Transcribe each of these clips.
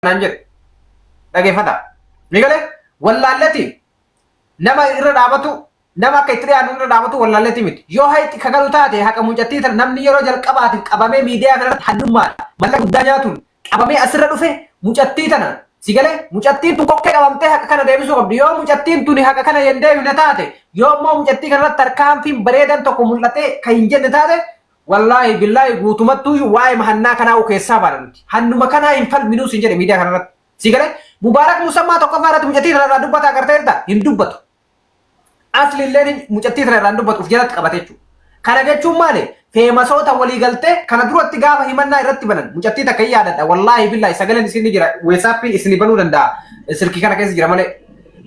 Naan jedhe. Dhageeffadhaa. Ni galee wallaalleti nama irra dhaabatu, nama akka itti dhiyaannu irra dhaabatu wallaalleti miti. Yoo hayxi kagalu taate, haqa mucattii tana, namni yeroo jalqabaatiif qabamee miidiyaa kanarratti hannummaan mallaqa guddaa nyaatuun qabamee asirra dhufe mucattii tana si galee, mucattiin tun kokkee qabamtee haqa kana deebisuu qabdi. Yoo mucattiin tuni haqa kana hin deebifne taate, yoo immoo mucattii kanarratti tarkaanfiin bareedan tokko mul'atee kan hin jenne taate, wallaahi billaahi guutumattuuyyuu waa'ee mahannaa kanaa keessaa baana nuti. Hannuma kanaa hin falminuu sin jedhe miidiyaa kanarratti. Si galee, Mubaarak Musammaa tokkoffaa irratti mucattii tana irraa dubbata agarteerta, hin dubbatu. Aslilleen mucattii tana irraa hin dubbatu, uf jalatti qabate jechuudha. Kana jechuun maali? Famousoota walii galtee kana duratti gaafa himannaa irratti banan mucattii takka hin yaadadha. Wallaahi billaahi sagaleen isin ni jira. WhatsAppii isin banuu danda'a. Silkii kana keessa jira malee.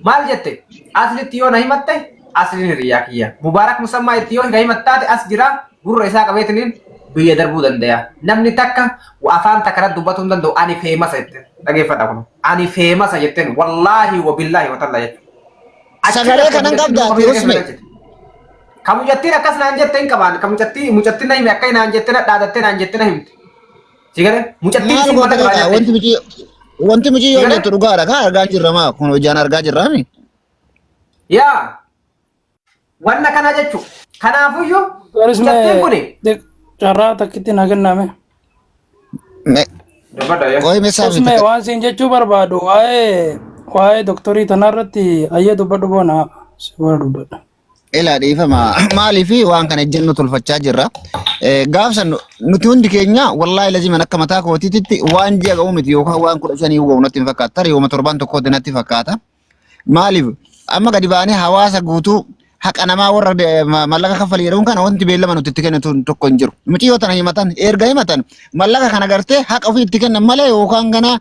Maal jette? Aslitti yoo na himatte, asliin hiriyaa kiyya. Mubaarak Musammaa itti yoo himattaate, as jira, gurra isaa qabeetiniin biyya darbuu danda'a. Namni takka afaan takka irratti dubbatuu hin danda'u. Ani famousa jette. Dhageeffadha kun. Ani famousa jetteen, wallaahi wa billaahi wa tallaa jechuudha. Sagalee kanan qabda ati, Usme. Ka mucattiin akkas naan jette hin qabaan. Ka mucattii mucattiin na hime, akka naan jette, na dhaadattee naan jette, na himte. Si galee, mucattiin Maal isin goota mana qabaa beekaa? jette. Wanti micii yoo Galee? jettu dhugaadha kaa, argaa jirra maa kun, hojjaan argaa jirraami. Yaa wanna kana jechuudha. Kanaafuyyuu Garis mucattiin kuni. Carraa takkitti na kenname. Dubbadha yaa. Qoy mee saafi Usme, takka. waan siin jechuu barbaadu waa'ee doktorii tanarratti ayyee dubbadhu, boona si bora dubbadha. Ilaa, dhiifama, maaliif waan kana ejjennoo tolfachaa jirra. Gaafsan nuti hundi keenya, wallaahi laziman, akka mataa kootiitti waan ji'a ga'u miti yookaan waan 15 ga'u natti hin fakkaatu. Tarii yooma torbaan tokkooti natti fakkaata. Maaliif amma gadi baanee hawaasa guutuu haqa namaa warra mallaqa kaffalii jedhamu kana wanti beellama nuti itti kennitu tokko hin jiru. Muciyyoo tana himatan, erga himatan mallaqa kana gartee haqa ofii itti kennan malee yookaan gana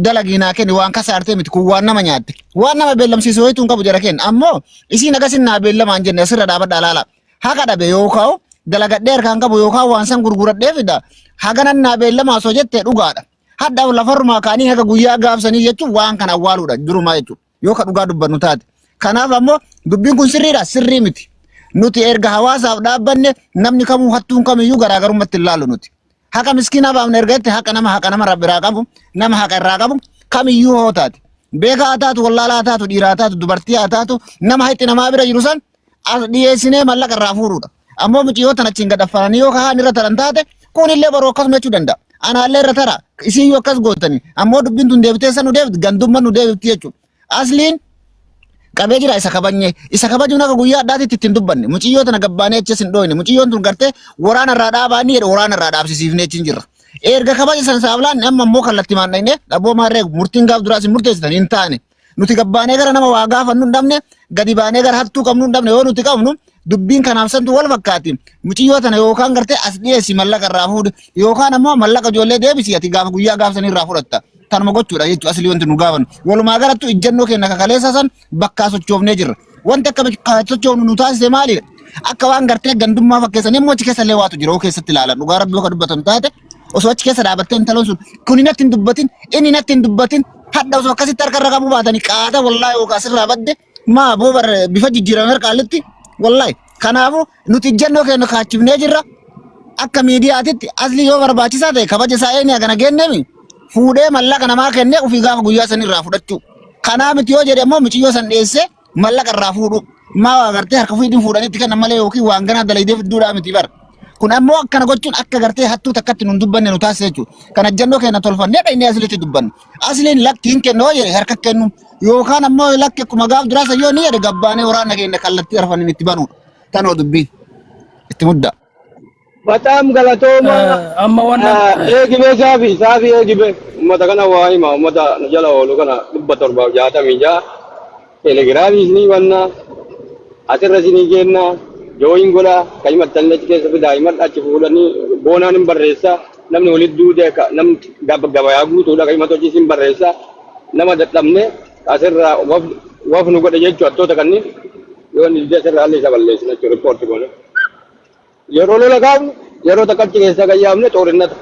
dalagii naa kenni waan kasaartee miti, kun waan nama nyaatte. Waan nama beellamsiisu wayituu hin qabu jara kenna. Ammoo isiin agasin naa beellamaan jenne, asirra dhaabadhaa laala. Haqa dhabe yookaan dalagadhee harkaan qabu yookaan waan san gurguradhee fida. Haganan naa beellamaa osoo jette dhugaadha. Hadda lafarrumaa ka'anii haga guyyaa gaafsanii jechuun waan kana awwaaluudha durumaa jechuudha. Yoo ka dhugaa dubbannu taate. Kanaaf ammoo dubbiin kun sirriidha, sirrii miti. Nuti erga hawaasaaf dhaabbanne, namni kamuu hattuun kamiyyuu garaagarummaatti hin laallu nuti. Haqa miskiinaa baafne erga jette, haqa nama biraa qabu, nama haqa irraa qabu kamiyyuu hoo taate. Beekaa haa taatu, wallaalaa haa taatu, dhiiraa haa taatu, dubartii haa taatu, nama haqni namaa bira jiru san as dhiyeessinee mallaqa irraa fuudhuudha. Ammoo mucayyoo tana achiin gad affaananii yoo kaan irra taran taate, kunillee baroo akkasuma jechuu danda'a. Anaallee irra tara, isiyyuu akkas gootanii, ammoo dubbiin tun deebitee san nu deebifti, gandummaan nu deebifti jechuudha. Asliin qabee jira, isa kabajne, isa kabajuun akka guyyaa addaatitti ittiin dubbanne, muciyyoo tana gabbaanee achis hin dhooyne. Muciyyoon tun gartee waraana irraa dhaabaanii jedhe, waraana irraa dhaabsisiifnee achiin jirra. Erga kabaja san saaflaan, amma immoo kallattii maannaqnee dhabboo maarree murtiin gaaf duraas hin murteessitan hin taane. Nuti gabbaanee gara nama waa gaafannu hin dhabne, gadi baanee gara hattuu qabnu hin dhabne. Yoo nuti qabnu dubbiin kanaaf santu wal fakkaati. Muciyyoo tana yookaan gartee as dhiyeessi, mallaqa irraa fuudhi, yookaan ammoo mallaqa ijoollee deebisi, ati gaafa guyyaa gaafsan irraa fudhatta. Tanuma gochuudha jechuudha asli wanti nu gaafannu. Walumaa galattu ijjannoo keenya kakaleessa san bakkaa sochoofnee jirra. Wanti akka sochoofnu nu taasise maalidha? Akka waan gartee gandummaa fakkeessanii immoo achi keessa illee waatu jira, yoo keessatti ilaalan dhugaa rabbi yoo ka dubbatan taate, osoo achi keessa dhaabattee intaloon sun kuni natti hin dubbatin, inni natti hin dubbatin, hadha osoo akkasitti harka irra qabuu baatanii qaata, wallaahi yookaan asirraa badde maa boo bar bifa jijjiirame harkaallitti wallaahi. Kanaafuu nuti ijjannoo keenya kaachifnee jirra. Akka miidiyaatitti asli yoo barbaachisaa ta'e kabaja isaa eenyu kana kennemi fuudhee mallaqa namaa kennee ofii gaafa guyyaa san irraa fudhachuu. Kanaa miti yoo jedhe immoo miciyyoo san dhiyeessee mallaqa irraa fuudhu. Maa agartee harka fuudhiin fuudhanii itti kennan malee yookiin waan ganaa dalaydee fidduudhaa miti bara. Kun ammoo akkana gochuun akka gartee hattuu takkatti nun dubbanne nu taasisa jechuudha. Kana ejjennoo keenya tolfannee dhaqnee aslitti dubbanne. Asliin lakki hin kennu yoo jedhe harka kennu, yookaan ammoo lakki akkuma gaaf duraa san yoo ni jedhe, gabbaanee waraana keenya kallattii arfaniin itti banuudha. Tanoo dubbiin itti muddaa. Bataam galatooma. Amma wannan Eegibee saafi saafi eegibee ummata kana waa hima, ummata nu jala oolu kana 766 telegiraamii isinii banna, asirra isinii kenna, join godha, kan himattan achi keessa fidaa himadha, achi fuudhanii boonaan hin barreessa, namni walitti duute akka namni gabayaa guutuudha kan himatu achi isin barreessa, nama dadhabne asirra waf nu godhe jechuu, hattoota kanneen yoo inni dide asirra alli isa balleessina jechuudha, riippoorti goone. Yeroo lola kaafnu, yeroo takka achi keessaa gayyaafne xoorinnata.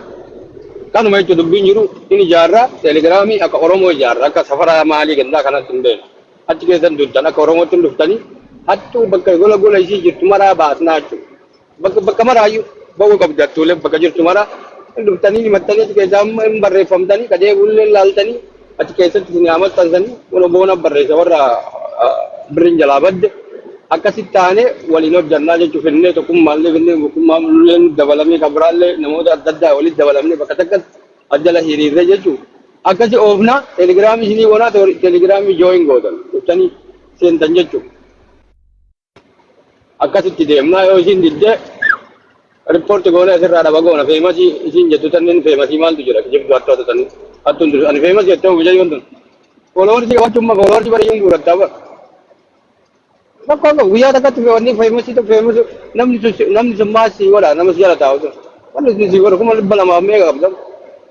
Kanuma jechuun dubbiin jiru in ijaarra teelegiraamii akka Oromoo ijaarra, akka safara maalii gandaa kanatti hin beeknu. Achi keessan duttan akka Oromootti hin dhuftanii hattuu bakka gola gola isii jirtu maraa baasnaa jechuudha. Bakka bakka maraayyuu ba'uu qabdi, hattuulee bakka jirtu maraa. Hin dhuftanii himattanii achi keessaa amma hin barreeffamtanii qajeelullee laaltanii achi keessatti isin haa maxxansanii kun boona barreessa warra birriin jalaa badde akkasitti taanee waliin hojjannaa jechuun finnee tokkummaallee finnee tokkummaallee dabalamee kan biraallee namoota adda addaa walitti dabalamnee bakka takkatti ajjala hiriirree jechuun akkasi oofnaa teelegiraamii isinii goonaa teelegiraamii jooyin gootan dhuftanii seentan jechuudha. Akkasitti deemnaa yoo isiin diddee riippoorti goonee asirraa dhaba goona feemasii isiin jettu tannin feemasii maaltu jira kijibdu hattoota tannin hattuun jiru ani feemasii jettee hojii yoon tun fooloowarsii qabaachuun ma fooloowarsii bara iyyuu guurattaa bara tokko qabu guyyaa takkatti wanni feemasii tokko feemasii namni sun namni sun maal sii godha nama si jala taa'u sun wanni sun sii godha 200,000 meeqa qabda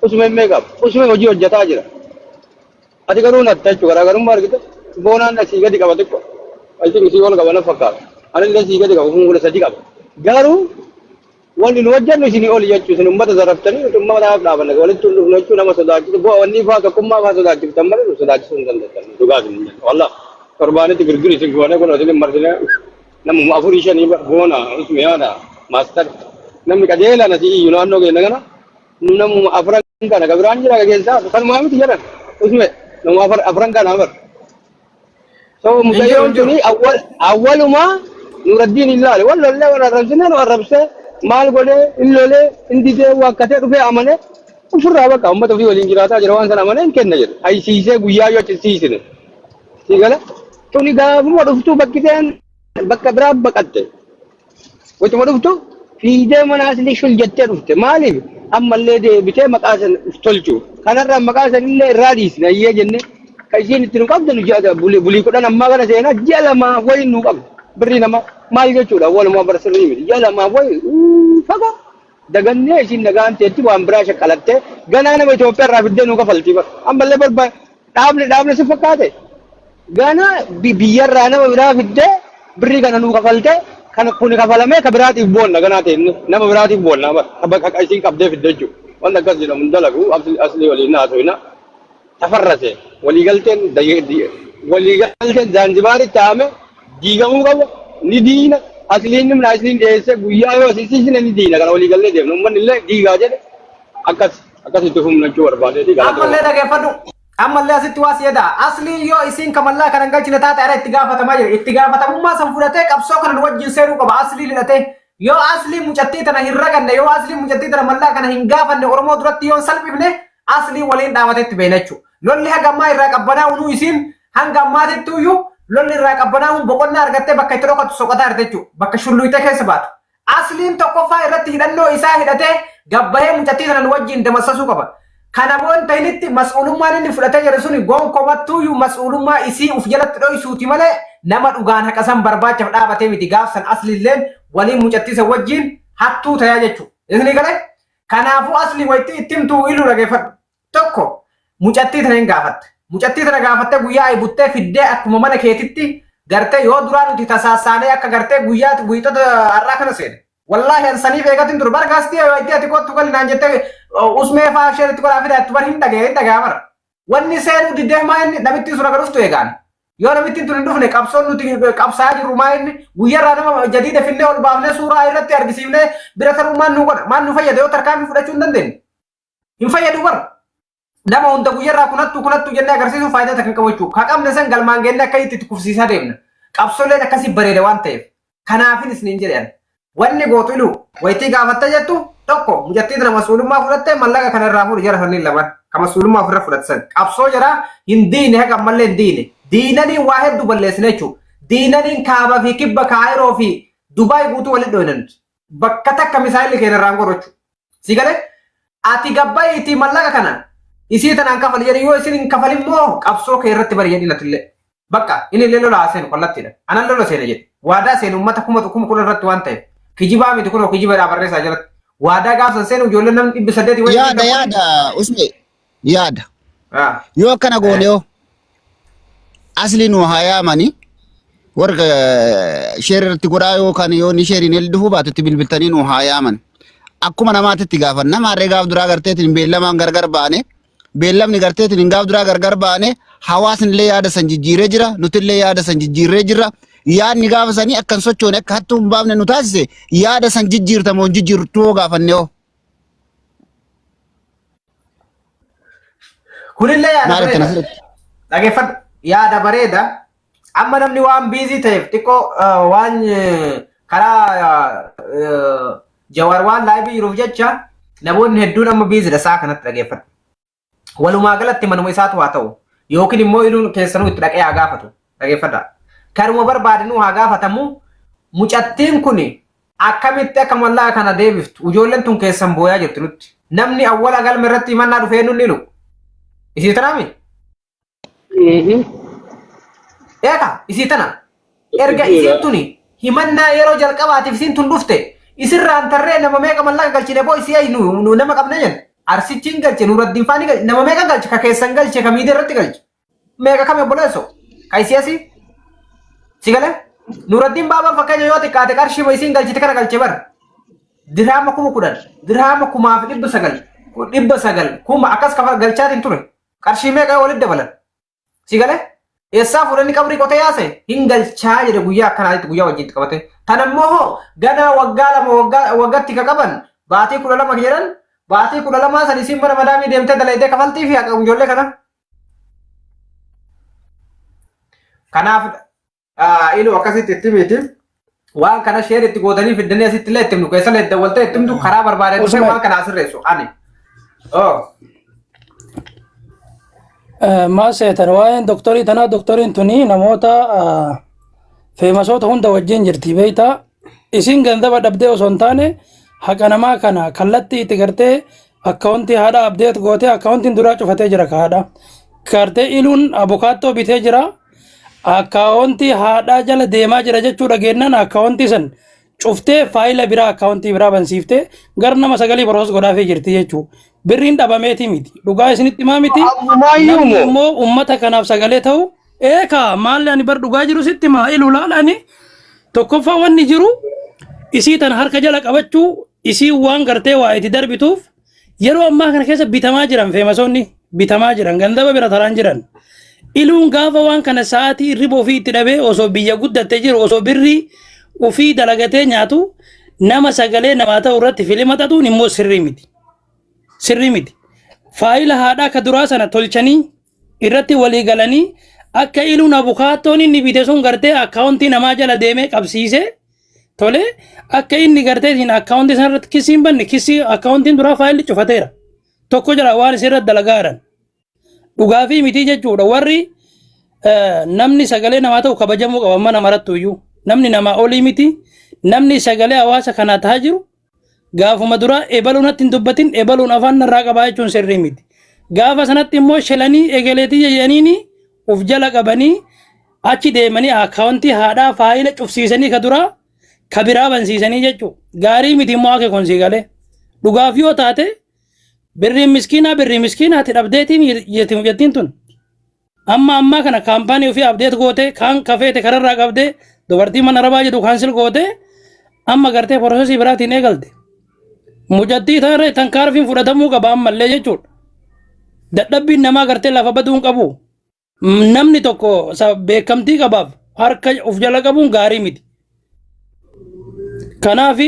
usumee meeqa qaba usumee hojii hojjetaa jira. Ati garuu natta jechuudha. Garaagarummaa argite boonaan asii gadi qaba xiqqoo. I think sii ol qaba na fakkaata. Anillee sii gadi qaba 13,000 qaba. Garuu wanni nu hojjennu isinii oli jechuudha. Isin uummata zarraftanii nuti uummataaf dhaabanna. Walitti hin dhufnu jechuun nama sodaachisu. Bu'a wanni faa tokkummaa faa sodaachiftan malee nu sodaachisuu hin dandeettan. Dhugaa isin hin jennu. Wallah torbaanitti girgiri isin goonee kun isin hin marsine namuma afurii shanii boona usmiyaadha maastar namni qajeelaan asii iyyu naannoo keenya kana Nu namuma afran kana ka biraan jira ka keessaa kanumaa miti jedhan usme namuma afran kana bar. So Hin jiru mucayyoon hin jiru. tuni awwal awwaluma Nuraddiin hin laale wal lollee wal arrabsine nu arrabsee maal godhee hin lolee hin didee waakkatee dhufee amane ofirraa bakka uummata ofii waliin jiraataa jira waan sana amanee hin kenna jedhe haysiisee guyyaa yoo achi siisine si gala tuni gaafuma dhuftuu bakkiteen bakka biraa baqatte. Wayituma dhuftu fiigdee mana asli shul jettee dhufte. Maaliif? Ammallee deebitee maqaa san uf tolchuuf. Kanarraa maqaa sanillee irraa dhiisne ayyee jenne kan isiin itti nu qabde nu ji'a bulii bulii 10 ammaa kana seenaa ji'a lamaaf wayi nu qabde. Birrii namaa maal jechuudha walumaa bara sirrii miti. Ji'a lamaaf wayi fagoo. Dagannee isiin nagaan teetti waan biraa shaqqalattee ganaa nama Itoophiyaa irraa fiddee nu kafaltii bara. Ammallee barba dhaabne dhaabne si fakkaate. Gana biyyarraa nama biraa fiddee birrii kana nuu kafaltee kana kuni kafalamee ka biraatiif boonna ganaa teenne nama biraatiif boonna bara ka bakka ka isiin qabdee fidde jechuudha. Wanta akkas jedhamu hin dalagu asli waliin haasofina tafarrase waliigalteen waliigalteen Zaanzibaaritti taa'ame diigamuu qaba ni diina asliin nimna asliin dhiyeesse guyyaa yoo asisiisine ni diina kana waliigallee deemna uummanni illee diigaa jedhe akkas akkasitti humna jechuu barbaadeeti Ammallee galatooma. dhageeffadhu. Ammallee asitti waa si edaa. Asliin yoo isiin kamallaa kana hin galchine taate ara itti gaafatamaa jira. Itti gaafatamummaa san fudhatee qabsoo kana nu wajjin seenuu qaba. Asliin hidhatee. Yoo asliin mucattii tana hin raganne, yoo asliin mucattii tana mallaa kana hin gaafanne Oromoo duratti yoo hin salphifne asliin waliin dhaabatetti beena jechuudha. Lolli haga ammaa irraa qabbanaa'u nuu isiin hanga ammaatitti iyyuu lolli irraa qabbanaa'uun boqonnaa argattee bakka itti dhokattu soqataa jirti jechuudha. Bakka shulluuytee keessa baatu. Asliin tokkoffaa irratti hidhannoo isaa hidhatee gabbahee mucattii tana nu wajjin damassasuu qaba. Kana boo hin ta'initti mas'uulummaan inni fudhatee jedhu suni gonkomattuuyyuu mas'uulummaa isii uf jalatti dhoysuuti malee nama dhugaan haqa san barbaachaaf dhaabatee miti. Gaaf san Asliilleen waliin mucattii san wajjin hattuu tayaa jechuudha. Isinii galee? Kanaafuu Aslii waytii itti himtu iluu dhageeffadhu. Tokko mucattii tana hin gaafatte. Mucattii tana gaafattee guyyaa ayi buttee fiddee akkuma mana keetitti gartee yoo duraa nuti tasaassaanee akka gartee guyyaa wiixata har'aa kana seene. Wallaahi an saniif eegatin ture. Bar gaastii waytii ati kottu gali naan jettee usmee faa isheen itti godhaa fidaa itti bar hin dhaga'e hin dhaga'aa bara. Wanni seenuu diddee maa inni namittiin sun akka dhuftu eegaan. Yoo namittiin tun hin dhufne qabsoon nuti qabsaa'aa jirru maa inni guyyarraa nama jadiida finnee ol baafnee suuraa irratti argisiifnee bira taruu maal nu godha maal nu fayyada yoo tarkaanfii fudhachuu hin dandeenye. Hin fayyadu bar. Nama hunda guyyarraa kunattu kunattu jennee agarsiisuun faayidaa takka hin qabu jechuudha. Ka qabne san galmaan geenne akka itti kufsiisaa deemna. Qabsoleen akkasii bareeda waan ta'eef. Kanaafin isiniin jedhe ani. Wanni gootu iluu wayitii gaafatta jettu tokko mucattii tana masuulummaa fudhattee mallaqa kana irraa fuudhi jara sanniin lamaan. Ka masuulummaa ofirra fudhatan. Qabsoo jaraa hin diine haga ammallee hin diine. Diinaniin waa hedduu balleessine jechuudha. Diinaniin kaaba fi kibba kaayiroo fi Dubaay guutuu walitti dhoyne nuti. Bakka takka misaayilli keenya irraan godhu jechuudha. Si galee ati gabbayiitii mallaqa kana isii tanaan kafali jedhi yoo isin hin kafalin immoo qabsoo kee irratti bari jedhin atillee. Bakka inni illee lola haa seenu kallattiidha. Anan lola seena jedhe. Waadaa seenu uummata 10,000 irratti waan ta'eef. Kijibaa miti kunoo kijibaadhaa barreessaa jalatti. Waadaa gaafsan seenu ijoolleen namni 800 wayii Yaada yaada usme yaada. Yoo akkana goone hoo asli nu haa yaamani warra sheer irratti godhaa yookaan yoo ni sheeriin el dhufuu baatu itti bilbiltanii nu haa yaaman. Akkuma namaatti itti gaafanna maarree gaaf duraa garteetiin beellamaan gargar baane beellamni garteetiin gaaf duraa gargar baane hawaasni illee yaada san jijjiiree jira nuti illee yaada san jijjiirree jira yaadni gaafa sanii akka hin sochoone akka hattuu hin baafne nu taasise yaada san jijjiirtamoo hin jijjiirtuu hoo gaafanne hoo. Kunillee yaada Maal jettan bareeda. asirratti? Dhageeffadhu. Yaada bareeda. Amma namni waan busy ta'eef xiqqoo waan karaa Jawaar waan live jiruuf jecha namoonni hedduun amma busy dha isaa kanatti dhageeffadhu. Walumaa galatti manuma isaatu haa ta'u yookiin immoo iluun keessanuu itti dhaqee haa gaafatu. Dhageeffadha. Karuma barbaadinuu haa gaafatamu. Mucattiin kun akkamitti akka mallaqa kana deebiftu ijoolleen tun keessan booyaa jirti nutti. Namni awwala galma irratti himannaa dhufee nunni ilu. Isii tanaami? Eeka isii tana. Erga isiin tuni himannaa yeroo jalqabaatiif isiin tun dhufte isirraan tarree nama meeqa mallaqa galchine boo isii ayi nu nama qabne jenna. Arsichiin galche Nuraddiin faani galche nama meeqa galche ka keessan galche ka miidiyaa irratti galche. Meeqa kami obboleesso? Ka isii asii? Si galee? Nuraddiin baabaan fakkeenya yoo xiqqaate qarshii isiin galchite kana galche bara. Dirhaama 10,000, dirhaama 1,900, 900, kuma akkas kafa galchaatiin ture. Qarshii meeqa walitti dabalan? Si galee? Eessaa fuudhanii qabrii qotee yaase? Hin galchaa jedhe guyyaa akkanaatti guyyaa wajjin qabate. Tanammoo hoo ganaa waggaa 2 waggaa waggaatti ka qaban baatii 12 jedhan baatii 12 san isiin mana madaamii deemtee dalaydee kafaltii fi haqa ijoollee kana. Kanaaf ilu akkasitti itti miti. Waan kana share itti gootanii fiddanii asitti illee itti himnu keessa illee dawwaltee itti himtu karaa barbaadee dhufee Usman. waan kana asirreessu ani. Oh. Maal seetan waa'een doktorii tanaa? Doktoriin tuni namoota famousoota hunda wajjin jirti beektaa. Isin gandaba dhabdee osoo hin taane haqa namaa kana kallattii itti gartee akkaawuntii haadha update gootee akkaawuntiin duraa cufatee jira ka haadha. Gartee iluun abukaattoo bitee jira. Akkaawuntii haadhaa jala deemaa jira jechuu dhageenyaan akkaawuntii san cuftee faayila biraa akkaawuntii biraa bansiiftee gara nama sagalii process godhaafii jirti jechuu. Birriin dhabameetii miti. Dhugaa isinitti himaa miti. Ammumaayyuu Namni moo? immoo uummata kanaaf sagalee ta'u eekaa maalli ani bar dhugaa jiru sitti himaa ilu laal ani tokkoffaa wanni jiru isii tan harka jala qabachuu isii waan gartee waa itti darbituuf yeroo ammaa kana keessa bitamaa jiran, famousoonni bitamaa jiran, gandaba bira taraan jiran. Iluun gaafa waan kana sa'aatii hirriba ofii itti dhabee osoo biyya guddattee jiru osoo birrii ofii dalagatee nyaatu nama sagalee namaa ta'u irratti filima xaxuun immoo sirrii miti. Sirrii miti. Faayila haadhaa ka duraa sana tolchanii irratti walii galanii akka iluun abukaattoon inni bite sun gartee akkaawuntii namaa jala deemee qabsiisee tole akka inni gartee akkaawuntii sana irratti kisii hin banne kisii akkaawuntiin duraa faayilli cufateera. Tokko jira waan isin irratti dalagaa jiran. Dhugaa fi mitii jechuudha warri namni sagalee namaa ta'u kabajamuu qaba mana marattu iyyuu. Namni namaa olii miti. Namni sagalee hawaasa kanaa tahaa jiru gaafuma duraa ebaluun natti hin dubbatin ebaluun afaan narraa qabaa jechuun sirrii miti. Gaafa sanatti immoo shelanii egeleetii jedhaniini uf jala qabanii achi deemanii akkaawuntii haadhaa faayila cufsiisanii ka duraa ka biraa bansiisanii jechuudha. Gaarii miti immoo akka kun sii galee. Dhugaaf yoo taate birriin miskiinaa birrii miskiinaati dhabdeetii jetti mucattiin tun. Amma ammaa kana kaampaanii ofii update goote kaan kafeete kararraa qabdee dubartii mana arabaa jedhu cancel goote amma gartee processii biraatiin eegalte. Mucattii tanarra tankaarfiin fudhatamuu qaba ammallee jechuudha. Dadhabbiin namaa gartee lafa baduu hin qabu. Namni tokko beekamtii qabaaf harka of jala qabuun gaarii miti. Kanaaf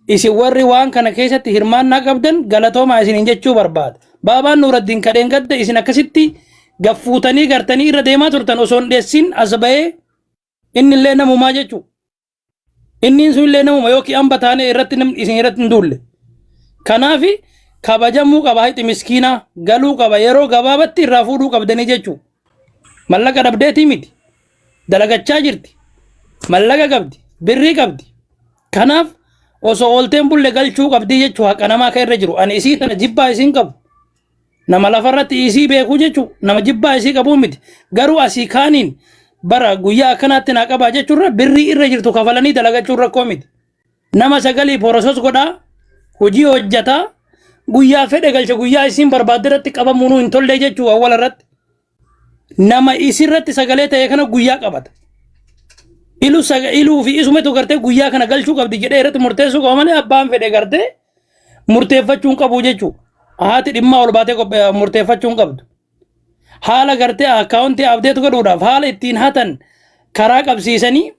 isin warri waan kana keessatti hirmaannaa qabdan galatoomaa isiniin jechuu barbaada. Baabaan Nuuraddiin kadheen gadda isin akkasitti gaffuutanii gartanii irra deemaa turtan osoo hin dheessin as ba'ee inni illee namumaa jechuudha. Inni sun illee namuma yookiin hamba taanee irratti namni isin irratti hin duulle. Kanaaf kabajamuu qaba hayxi miskiinaa galuu qaba yeroo gabaabatti irraa fuudhuu qabdanii jechuudha. Mallaqa dhabdeetii miti. Dalagachaa jirti. Mallaqa qabdi. Birrii qabdi. Kanaaf osoo oolteen bulle galchuu qabdii jechuu haqa namaa kan irra jiru. Ani isii tana jibbaa isiin qabu. Nama lafarratti isii beekuu jechuu nama jibbaa isii qabuu miti. Garuu asii kaaniin bara guyyaa akkanaatti naa qabaa jechuurra birrii irra jirtu kafalanii dalagachuun rakkoo miti. Nama sagalii process godhaa hojii hojjataa guyyaa fedhe galcha guyyaa isiin barbaadde irratti qabamuunuu hin tollee jechuu awwala irratti. Nama isirratti sagalee ta'e kana guyyaa qabata. Ilu saga iluu fi isumatu gartee guyyaa kana galchuu qabdi jedhee irratti murteessuu qaba malee abbaan fedhe gartee murteeffachuu hin qabu jechuudha. Haati dhimma ol baatee murteeffachuu hin qabdu. Haala gartee akkaawuntii update godhuudhaaf haala ittiin hatan karaa qabsiisanii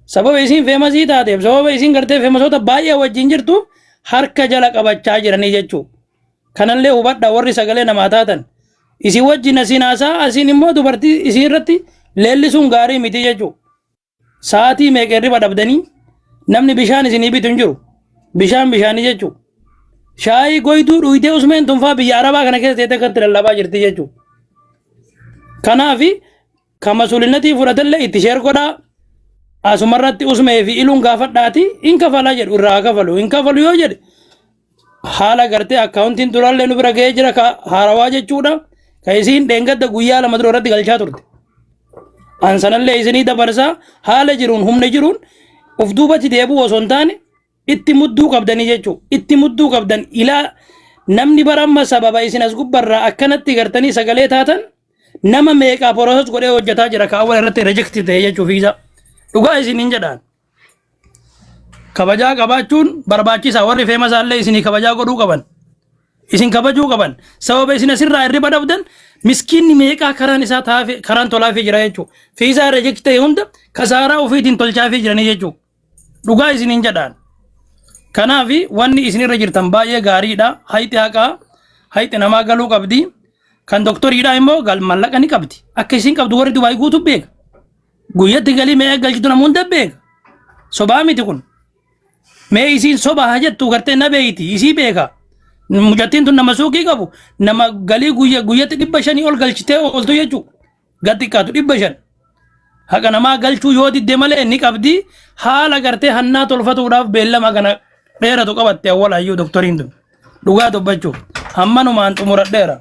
sababa isiin famousii taateef sababa isiin gartee famousoota baay'ee wajjin jirtu harka jala qabachaa jiranii jechuudha. Kanallee hubadhaa warri sagalee namaa taatan. Isin wajjin asiin haasaa asiin immoo dubartii isin irratti leellisuun gaarii miti jechuudha. Sa'aatii meeqa hirriba dhabdanii namni bishaan isinii bitu hin jiru. Bishaan bishaanii jechuudha. Shaayii goytuu dhuyitee usmeen tunfaa biyya Arabaa kana keessa teessee akkatti lallabaa jirti jechuudha. Kanaafi kan masuulinnatii fudhatellee itti sheer godhaa. Asumarratti usmee fi iluun gaafadhaati hin kafalaa jedhu irraa haa kafalu. Hin kafalu yoo jedhe haala gartee akkaawuntiin duraallee nu bira ga'ee jira ka haarawaa jechuudha. Ka isiin dheengadda guyyaa lama dura irratti galchaa turte. An sanallee isinii dabarsaa haala jiruun humna jiruun of duubatti deebi'u osoo hin taane itti mudduu qabdanii jechuudha. Itti mudduu qabdan ilaa namni bara amma sababa isin as gubbarraa akkanatti gartanii sagalee taatan nama meeqaa process godhee hojjetaa jira ka awwal irratti reject ta'e jechuu fiisa. Dhugaa isin hin jedhaan. Kabajaa qabaachuun barbaachisaa warri feemasaallee isinii kabajaa godhuu qaban. Isin kabajuu qaban. Sababa isin asirraa hirriba dhabdan miskiinni meeqaa karaan isaa taafe karaan tolaafii jira jechuudha. Fiisaa reject ta'e hunda kasaaraa ofiitiin tolchaafii jiranii jechuudha. Dhugaa isiniin jedhaan. Kanaaf wanni isinirra jirtan baay'ee gaariidha. Hayxi haqaa hayxi namaa galuu qabdi. Kan doktoriidhaa immoo gal mallaqa ni qabdi. Akka isin qabdu warri Dubaay guutuu beeka. Guyyatti galii meeqa galchitu nama hunda beeka. Sobaa miti kun. Mee isiin soba haa jettu gartee na beeyti isii beeka. Mucattiin tun nama suuqii qabu nama galii guyya guyyatti 500 ol galchitee ooltu jechuudha. Gad xiqqaatu 500. Haqa namaa galchuu yoo didde malee ni qabdi haala gartee hannaa tolfatuudhaaf beellama kana dheeratu qabatte awwal hayyuu doktoriin tun. Dhugaa dubbachuuf hammanumaan xumuradheera.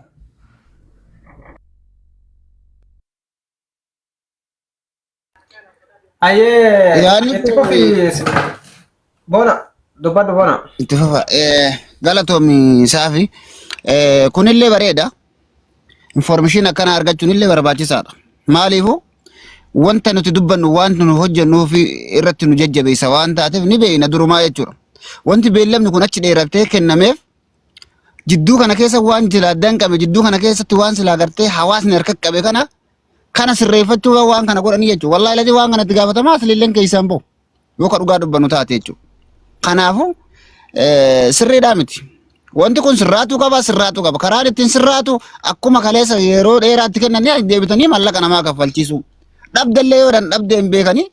Ayyee Yaadni itti koo fufi boona dubbadhu boona. Itti fufa. Galatoomi Saafi. Kunillee bareeda. Information akkana argachuun illee barbaachisaadha. Maaliifuu wanta nuti dubbannu waan nu hojjennuu fi irratti nu jajjabeessa waan taateef ni beekna durumaa jechuudha. Wanti beellamni kun achi dheeratee kennameef jidduu kana keessa waan silaa danqame jidduu kana keessatti waan silaa gartee hawaasni harka qabe kana kana sirreeffachuu waan kana godhanii jechuudha. Wallaahi latii waan kanatti gaafatamaa asliilleen keessaan bahu yoo ka dhugaa dubbannu taate jechuudha. Kanaafuu sirriidhaa miti. Wanti kun sirraatuu qaba sirraatuu qaba. Karaan ittiin sirraatu akkuma kaleessa yeroo dheeraatti kennanii deebitanii mallaqa namaa kaffalchiisuu. Dhabdellee yoo dhabdee hin beekanii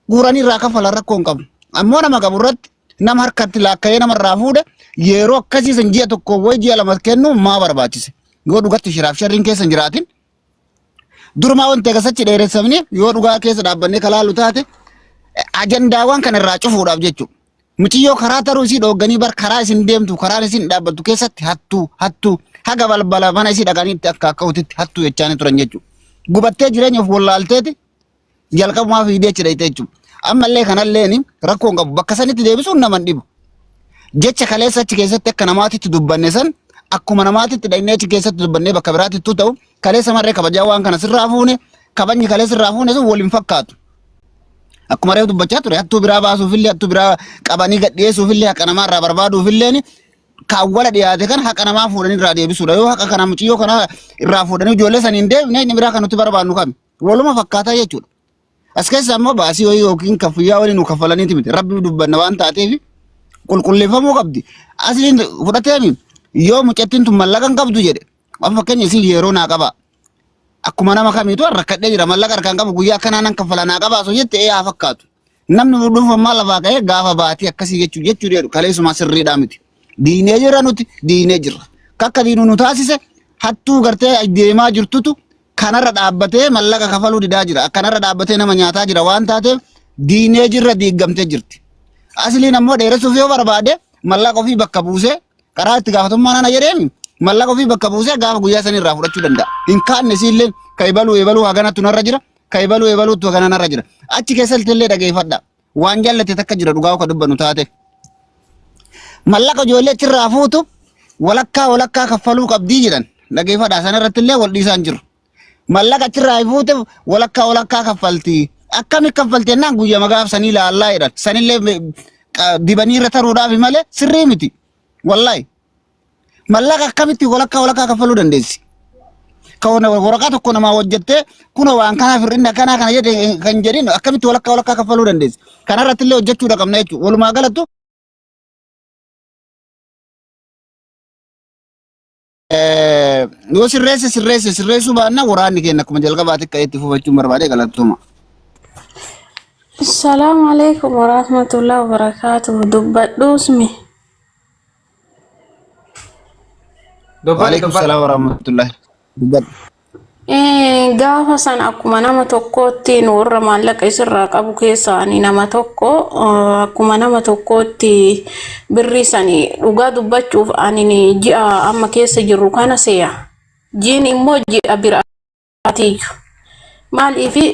guuranii irraa kaffalan rakkoo hin qabu. Ammoo nama qabu irratti nama harkatti laakka'ee nama irraa fuudhe yeroo akkasii san ji'a tokko wayi ji'a lama kennu maa barbaachise. Yoo dhugatti shiraaf sharriin keessa hin jiraatin durumaa wanti akkasitti dheeressamni yoo dhugaa keessa dhaabbannee kalaalu taate ajandaawwan kana irraa cufuudhaaf jechuudha. Muciyyoo karaa taruu isii dhoogganii bar karaa isin deemtu karaan isin dhaabbattu keessatti hattuu hattuu haga balbala mana isii dhaqaniitti akka akka utitti hattuu jechaanii turan jechuudha. Gubattee jireenya of wallaalteeti jalqabumaa fiidee achi dhayxe jechuudha. Ammallee kanalleen rakkoo hin qabu. Bakka sanitti deebisuun nama hin dhibu. Jecha kaleessa achi keessatti akka namaatitti dubbanne san akkuma namaatitti dhaynee achi keessatti dubbannee bakka biraatittuu ta'u kaleessa marree kabajaa waan kana sirraa fuune kabajni kaleessa irraa fuune sun wal hin fakkaatu. Akkuma reefu dubbachaa ture hattuu biraa baasuufillee hattuu biraa qabanii gadhiyeessuufillee haqa namaa irraa barbaaduufillee kaawwala dhiyaate kan haqa namaa fuudhanii irraa deebisuudha. Yoo haqa kana muciyyoo kana irraa fuudhanii ijoollee saniin hin deebine inni biraa kan nuti barbaannu kami. Waluma fakkaataa jechuudha. As keessa ammoo baasii wayii yookiin kaffiyyaa waliin nu kaffalaniiti miti. Rabbi dubbanna waan taateef qulqulleeffamuu qabdi. Asliin fudhateemi yoo mucattiin tun mallaqa hin qabdu jedhe. Amma fakkeenya isin yeroo naa qaba. Akkuma nama kamiitu rakkadhee jira mallaqa harkaan qabu guyyaa akkanaa nan kaffala naa qabaa osoo jette ee haa fakkaatu. Namni dhuunfaan maal lafaa ka'ee gaafa baatii akkasii jechuu jechuu jedhu kaleessumaa sirriidhaa miti. Diinee jirra nuti diinee jirra. Kakka diinuu nu taasise hattuu gartee deemaa jirtutu kanarra dhaabbatee mallaqa kafaluu didaa jira. Akkanarra dhaabbatee nama nyaataa jira waan taateef diinee jirra diiggamtee jirti. Asliin ammoo dheeressuuf yoo barbaade mallaqa ofii bakka buusee karaa itti gaafatummaa nana jedheemi mallaqa ofii bakka buusee gaafa guyyaa san irraa fudhachuu danda'a. Hin kaanne siillee ka ibaluu ebaluu haganattu narra jira ka ibaluu ebaluuttu hagana narra jira. Achi keessatti illee dhageeffadha. Waan jaallate takka jira dhugaa ka dubbannu taate. Mallaqa ijoollee achirraa fuutu walakkaa walakkaa kaffaluu qabdii jedhan dhageeffadha sana irratti illee wal dhiisaan jiru. Mallaqa achirraa fuute walakkaa walakkaa kaffalti. Akkami kaffalti jennaan guyyaa gaaf sanii laallaa jedhan. Sanillee dibanii irra taruudhaaf malee sirrii miti. Wallaahi. Mallaqa akkamitti walakkaa walakkaa kaffaluu dandeessi? Kan waraqaa tokko namaa hojjettee kunoo waan kanaaf hir'inni akkanaa kana jedhe kan jedhin akkamitti walakkaa walakkaa kaffaluu dandeessi? Kanarratti illee hojjechuudha qabna jechuudha. Walumaa galattu Yoo sirreesse sirreesse sirreessuu baannaan waraanni keenya akkuma jalqabaatti ka'ee itti fufachuun barbaade galatuma. Assalamu alaikum warahmatullahi wabarakatuh. Dubbadhuusmi. Dubbadhu Waalaikum dubbadhu. salaam warahmatullahi. Dubbadhu. Gaafa sana akkuma nama tokkootti nu warra maallaqa isirraa qabu keessaa ani nama tokko akkuma nama tokkootti birrii sani dhugaa dubbachuuf ani ni ji'a amma keessa jirru kana seeya. Jiin immoo ji'a biraatiyyu. Maaliifi